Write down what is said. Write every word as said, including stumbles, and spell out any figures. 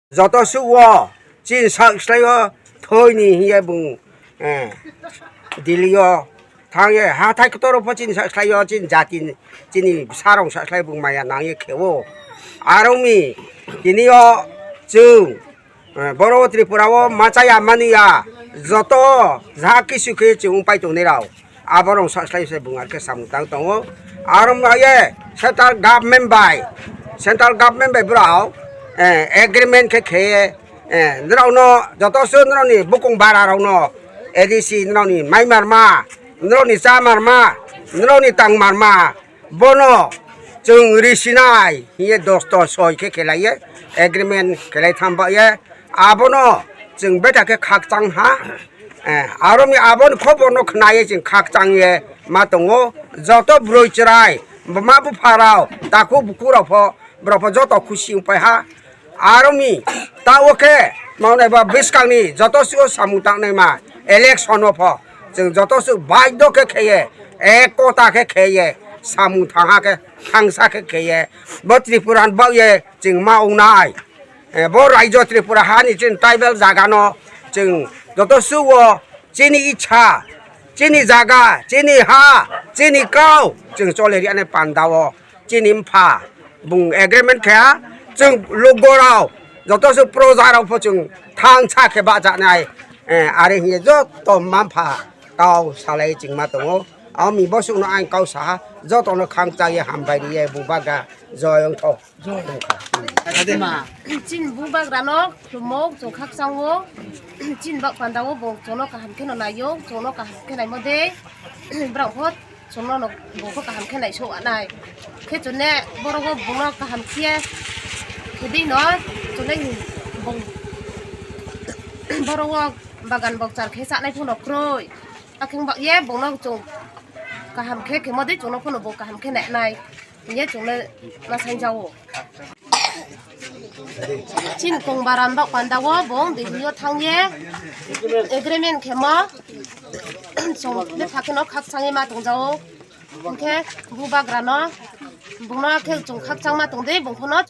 joto suh wo chini sak slái yo thoi ni hing ye bung, eh, Delhi yo thanng ye hathái ktor wo pho chini sak slái yo chini jati, chini bsa rao sak slái bung maya nang ye khe ou. Are ong mi, tini yo chung, eh, boro wo Tripura wo ma cha ya mani ya, joto ja kisu khe chung ongpai tongnai rao, abo rao sak slái se bung are khe samung tang tong ou. Are ong ye central government bai, central government bai brao, eh, agreement khe khe ye, eh, nrao no joto suh nrao ni bukung bara rao no, A D C nrao ni maimarma, nrao ni chámarma, nrao ni tangmarma, bo no chung risi nai hing ye dosto soi khe khelai ye, agreement khelai thanng ba ye, abo no chung betha khe khakchang ha. Eh, are ong mi abo ni khobor no khna ye chung khakchang ye ma tong ou. Joto broi chrai, bma bupha rao, takhu bukhu rao pho, brao pho joto khusi ongpai ha. Are ong mi, taoh wo khe, maonai ba buskang ni joto suh wo samung tangnaima, election wo pho, chung joto suh baidho khe khe ye, ekota khe khe ye, samung thanng ha khe, thanngsa khe khe ye, bo Tripura ni baoh ye chung ma ong nai. Eh, bo raijo Tripura ha ni chini tribal zaga no chung joto suh wo chini icha, chini zaga, chini ha, chini kau chung chole ri nai panda wo chini mpha bung agreement khe ha, chung lugo rao joto suh proja rao pho chung thanngsa khe bahcha nai, eh, are hing ye joto mma mpha kau salai chung ma tong ou. Abo mi bo suh no ang kau sa ha, joto no khakchang ye hambai ri ye bubagra joyong tho. Chini bubagra no khlumo chung khakchang ou, chini baoh panda wo bung chung no kaham khe no nai ou, chung no kaham khe naimo dei, brao pho chung no bung pho kaham khe naisouh nai. Khe chung ne boro wo bung no kaham khe ye, khe dei no chung ne bung boro wo bagan bokchar khe chánai pho no kroi. Akhe baoh ye bung no chung kaham khe khemo dei chung no pho no bung kaham khe nai nai hing ye chung le ma saingja ou. Chini kongbaram baoh panda wo bung Delhi yo thanng ye agreement khemo chung betha khe no khakchang ye ma tongja ou. Hing khe bubagra no, bung no khe chung khakchang ma tong dei, bung pho no